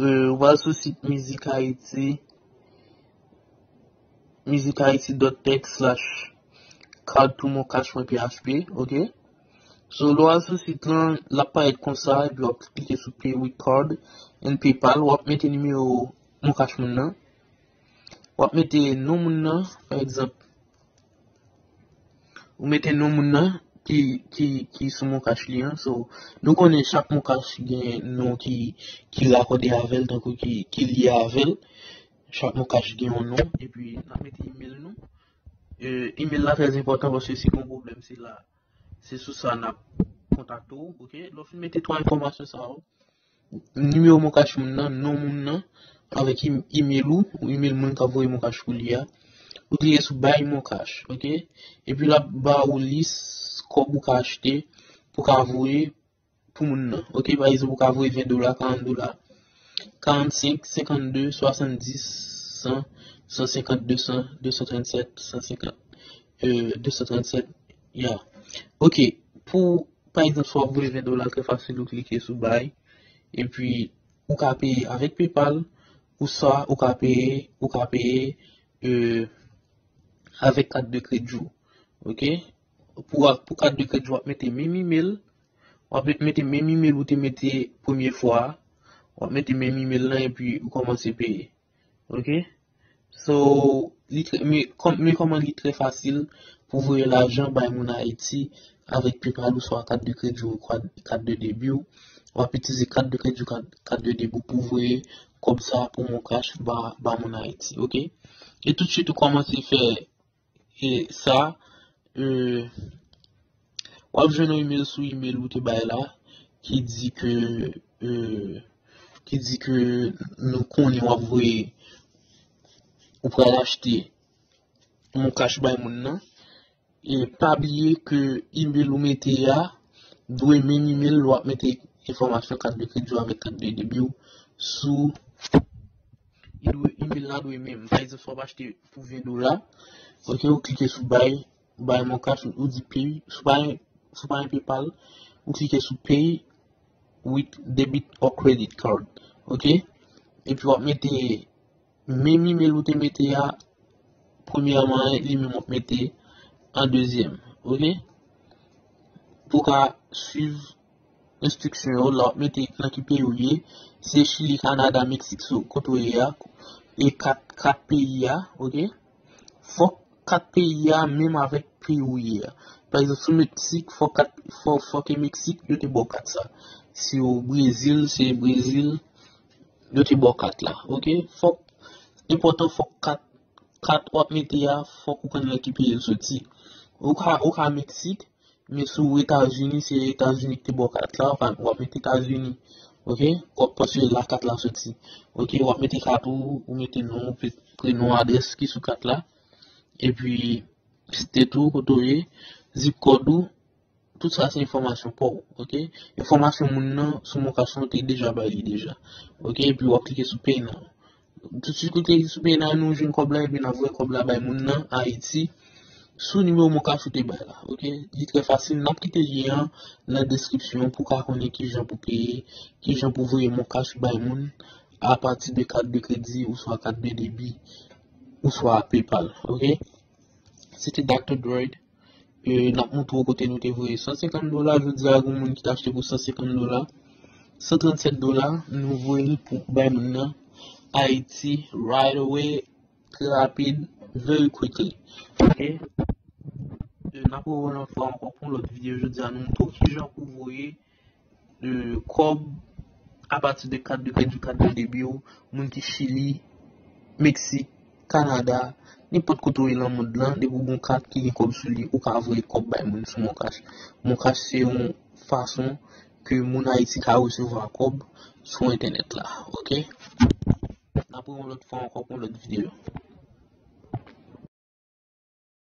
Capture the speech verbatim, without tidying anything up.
euh, ou pral sou sit Mizik Ayiti, mizik ayiti dot tech slash card to moncash pwen P H P, ok? So, lè w al sou sit lan, l ap parèt konsa, epi w ap klike sou Pay with Card and PayPal, w ap mete nimewo Moncash moun nan, w ap mete non moun nan, pa egzanp, ou mete non moun nan ki, ki, ki sou Moncash li an. So, nou konnen chak Moncash gen non ki, ki rakòde avè l, tankou ki, ki lye avè l. Chak Moncash gen yon non, epi n ap mete email nou. Euh, email la trè enpòtan paske si gen yon pwoblèm, se la, se sou sa n ap kontakte w, ok? Lè w fin mete twa enfòmasyon sa yo, nimewo Moncash moun nan, non moun nan, avèk im- email ou, ou email moun k ap voye Moncash pou li a. Ou klike sou Buy Moncash, ok? Epi l ap ba ou lis kòb ou ka achte pou ka voye pou moun nan, ok? Pa egzanp, ou ka voye ven dola, karant dola, karannsenk, senkannde, swasanndis, san, san senkant, de san, de san trannsèt, san senkant, euh, de san trannsèt, ya. Ok, pou, pa egzanp, si w ap voye ven dola, trè fasil, ou klike sou Buy, epi ou ka peye avèk PayPal, oswa ou ka peye, ou ka peye, euh, avèk kat de kredi w, ok? Pou, pou kat de kredi w, w ap mete menm email, w ap mete menm email ou te mete premye fwa a, w ap mete menm email lan epi ou kòmanse peye, ok? So, li trè, men kòm, men kòman li trè fasil pou voye lajan bay moun Ayiti avèk PayPal oswa kat de kredi w, kat, kat de debi w. W ap itilize kat de kredi w, kat, kat de debi w pou voye kòb sa pou Moncash ba, ba moun Ayiti, ok? E toutswit ou kòmanse fè, e sa, euh, w ap jwenn yon email sou email ou te bay la ki di ke, euh, ki di ke nou konnen w ap voye, ou pral achte Moncash bay moun nan. E pa bliye ke email ou mete a dwe menm email lè w ap mete enfòmasyon kat de kredi w avèk kat de debi w sou, li dwe, email la dwe menm. Pa egzanp, si w ap achte pou ven dola, ok, ou klike sou Buy, Buy Moncash, ou di Pay, si w pa gen, si w pa gen PayPal, ou klike sou Pay with debit or credit card, ok? Epi w ap mete menm email ou te mete a, premyèman, li menm w ap mete an dezyèm, ok? Pou w ka swiv enstriksyon yo, la w ap mete nan ki peyi w ye, se Chili, Kanada, Meksik, so, kote w ye a, e kat, kat peyi a, ok? Fòk kat peyi a menm avèk peyi w ye a. Pa egzanp, si w Meksik, fòk kat, fò, fòk e Meksik, yo te ba w kat sa. Si w Brezil, se Brezil, yo te ba w kat la, ok? Fòk, enpòtan, fòk kat, kat w ap mete a, fòk ou konn nan ki peyi l soti. Ou ka, ou ka Meksik, men si w Etazini, se Etazini ki te ba w kat la, w ap mete Etazini, ok? Kò-, paske la kat la soti, ok? W ap mete kat ou, ou mete non, pe-, prenon, adrès ki sou kat la, epi state ou, kote w ye, zip kòd ou, tout sa se enfòmasyon pa w, ok? Enfòmasyon moun nan sou Moncash lan, ou te deja bay li deja, ok? Epi w ap klike sou Pay Now. Toutswit ou klike sou Pay Now, nou jwenn kòb la, epi n ap voye kòb la bay moun nan Ayiti sou nimewo Moncash ou te bay la, ok? Li trè fasil, n ap kite lyen an nan deskripsyon pou w ka konnen kijan pou peye, kijan pou voye Moncash bay moun apati de kat de kredi oswa kat de debi oswa PayPal, ok? Se te Doctor Droid. E, n ap montre w kote nou te voye san senkant dola. Jodi a, gen moun ki t achte pou san senkant dola. San trannsèt dola, nou voye l pou bay moun nan Ayiti right away, trè rapid, very quickly. Ok? E, n ap rewè yon lòt fwa ankò pou yon lòt videyo. Jodi a, nou montre w kijan pou voye e, kòb apati de kat de kredi, kat de debi w, moun ki Chili, Meksik, Kanada, nenpòt kote w ye nan mond lan, depi w gen yon kat ki gen kòb sou li, ou ka voye kòb bay moun sou Moncash. Moncash se yon fason ke moun Ayiti ka resevwa kòb sou entènèt la, ok? N ap wè yon lòt fwa ankò pou yon lòt videyo.